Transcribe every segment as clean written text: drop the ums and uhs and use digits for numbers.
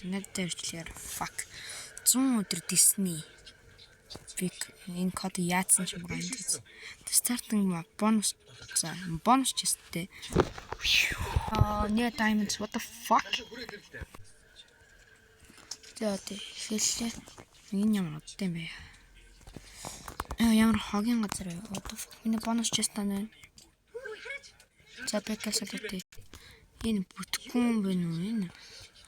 Надад ирчлээ. Fuck. 100 өдөр Disney. Би энэ код яатсан ч юм байгаа юм. Starting бонус, за, бонус chest-тэй. Аа, нэ diamonds, what the fuck? За, тий, хэллээ. Энэ ямар одтой юм бэ? Аа, ямар хогийн газар вэ? What the fuck? Миний бонус chest тань байна. За, бэкэсэл үү. Энэ бүтэхгүй юм байна уу энэ?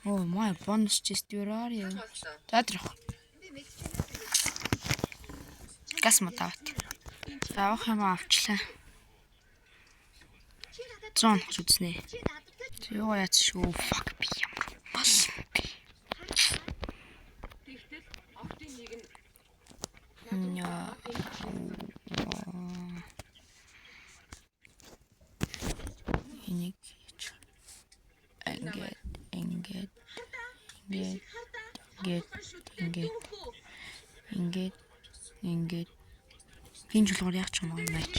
Oh my, bonus chest, where are you? За, тэрх. Газ мод ават. За, авах юм авчлаа. 100 хос үзнэ. Юу яац шүү. Fuck, би ямар мал би. Тэгтэл охтын нэг нь Яа. Энийг ингээд ингээд ингээд ингээд ингээд ингээд ингээд хин чулуугаар яах ч юм уу маач.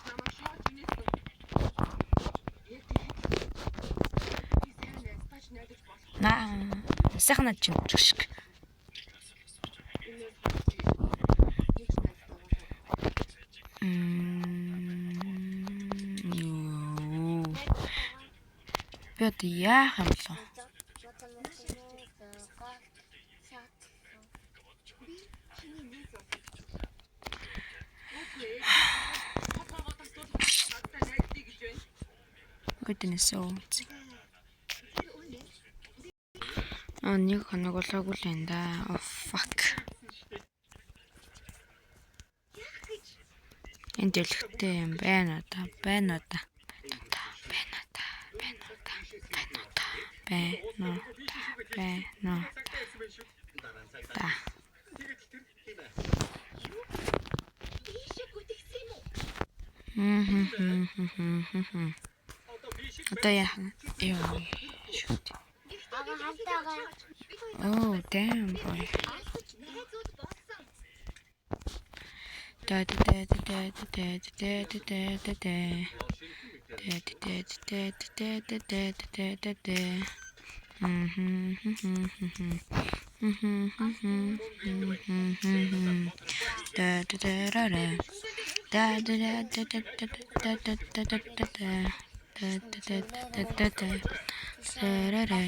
Намайг шоож инээсэн. Яг тэгэхэд би сайн найзтайч найдаж болох. Наа сайхан над чинь шиг. Энээс хойш нэг ч найзтайгаа Юу. Би одоо яах юм болов? Надтай найздыг гэж байна. Goodness so. Аа, нэг хоног болоогүй л энэ да. Oh fuck. Энд дэлхтэй юм байна да. Байна да. Байна да. Байна да. Байна да. Байна да. Байна да. Да. Мм. Одоо яах вэ? Йоо. Shoot. Oh, damn boy. Да да да да да да да да да да. Да да да да да да да да да. Мм. Да да да да да. Да да да да да да да да да да да. Да да да да да да. Да да.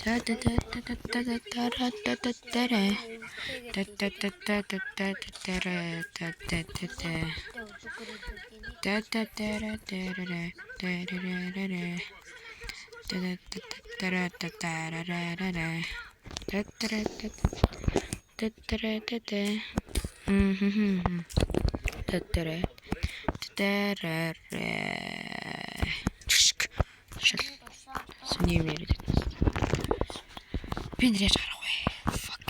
Да да да да да да да да да да да. Да да да да да да да да да да да. Да да да да да да да да да. Да да да да да да да да да. Да да да да да да да. Мм. Да да да да да. Шил. Сэний юм яриад байна. Би нэр яаж гарах вэ? Fuck.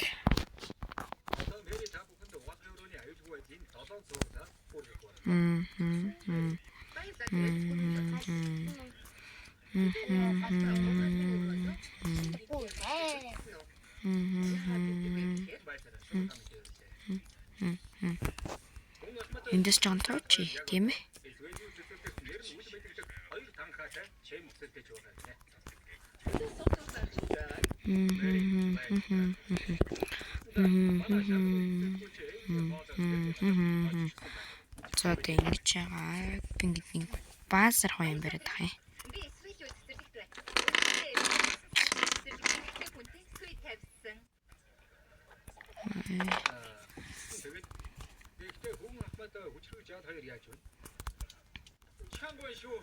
Мм. Мм. Мм. Мм. Эндээс жоон туучи, тийм ээ? За, одоо ингэж байгаа. Би ингэж нэг баасар хоёр юм бариад байгаа юм. Би эсвэл цэцэрлэгт бай. Цэцэрлэгт хүнтэй сүй тавьсан. Тэгээд гэхдээ хүн ахмад хүчрхэг жаад хоёр яаж вэ? Чанга байна шүү.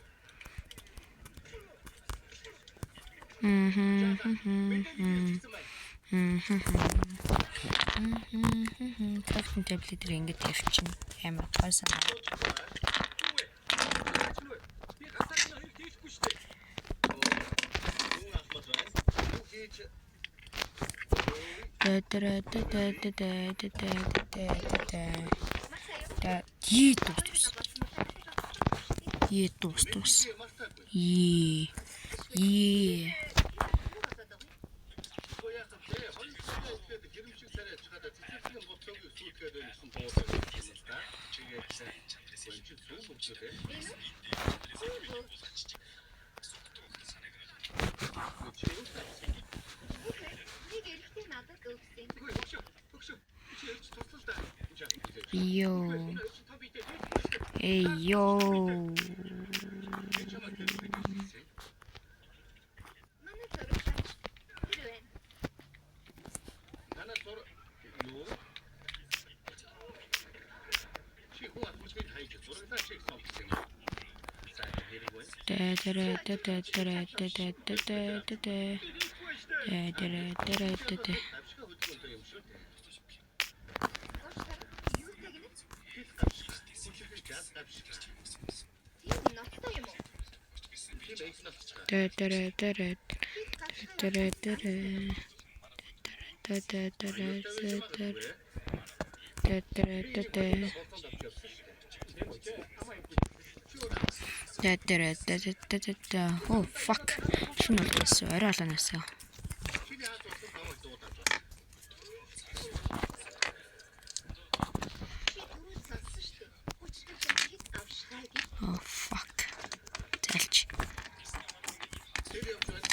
Crafting table дээр ингэж тавьчихна. Амар гой санаа. Би гасаар энэ хоёр тийшгүй шүү дээ. Хүн ахмад юу хийж Да да да да да да да да да да. Да, ий дуус дуус. Ий дуус дуус. Ий. Ий. ихэд гэрэмшиг царай чахаад цэцэрлэгийн боцоогийн сүйтгэхэд байна гэсэн дуулаа юм л да. Тэгээд чи зүүн мөрчөө. Йоо. Эй ёо. Манай зураг авч тэр байна. Танаа зур юу? Чи хүн атмосфер хайж зураглаа шиг сонссон юм. За хэрэг байна. Тэ тэрэ тэ тэ тэрэ тэ тэ тэ тэ тэ тэ. Тэ тэрэ тэрэ тэ тэ. Давшгаа хөдөлгөөнтэй юм шүү дээ. Уучлаарай. Юу гэнэ? Хэл давшгаа. Хүчирхэг жал давшгаа. Тийм ноцтой юм уу? Тийм их ноцтой. Тэ тэрэ тэрэ Хэл гавшгаа тэрэ тэрэ. Тэ тэ тэрэ тэ тэ. Тэ тэрэ тэ тэ. Тэ тэрэ тэ тэ тэ тэ тэ. Oh fuck. Шүн болсон. Орой олоноосоо. Чиний хаад болсон намайг дуудаад байна. Чи түрүү сонссон шүү дээ. Хүчирхэг жал хэд авшгаа гэж. Oh fuck. Зайлч. Тэр явж байна.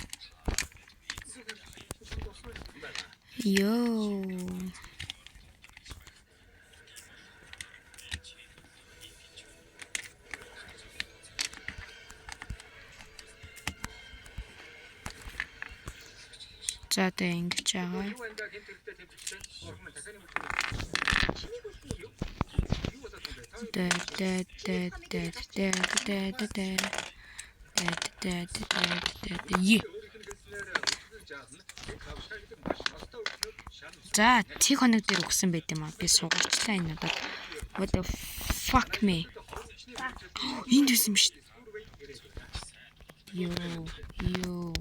Йоо. За тэ ингэж байгаа. Юу анда гэмт хэрэгтэй тэмдэглэсэн. Бурхан минь дахиад нэг үгүй. Чимээг үлдээ. Юу болоод юм бэ? Тэ тэ тэ тэ тэ тэ тэ тэ. Тэ тэ тэ тэ тэ тэ. Е. Өөрийнх нь хэлснээр хүчирхэг жал нь хэд давшгаа гэдэг маш ноцтой өвчнөд шан За, тэг хоног дээр өгсөн байт юм а. Би сугарчлаа энэ удаад. What the fuck me? Энд байсан юм шүү. Йоо, ёо.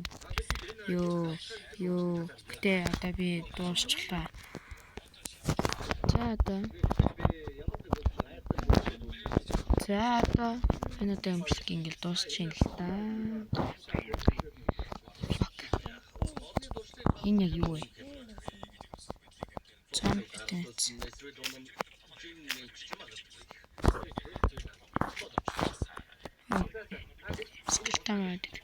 Йоо, ёо. Гэтэ одоо би дуусчлаа. За одоо. За одоо энэ удаа өмчлөг ингээл дуусчих юм л та. Fuck. Энэ яг юу вэ? Зомби тэнц. Скриптам байдаг.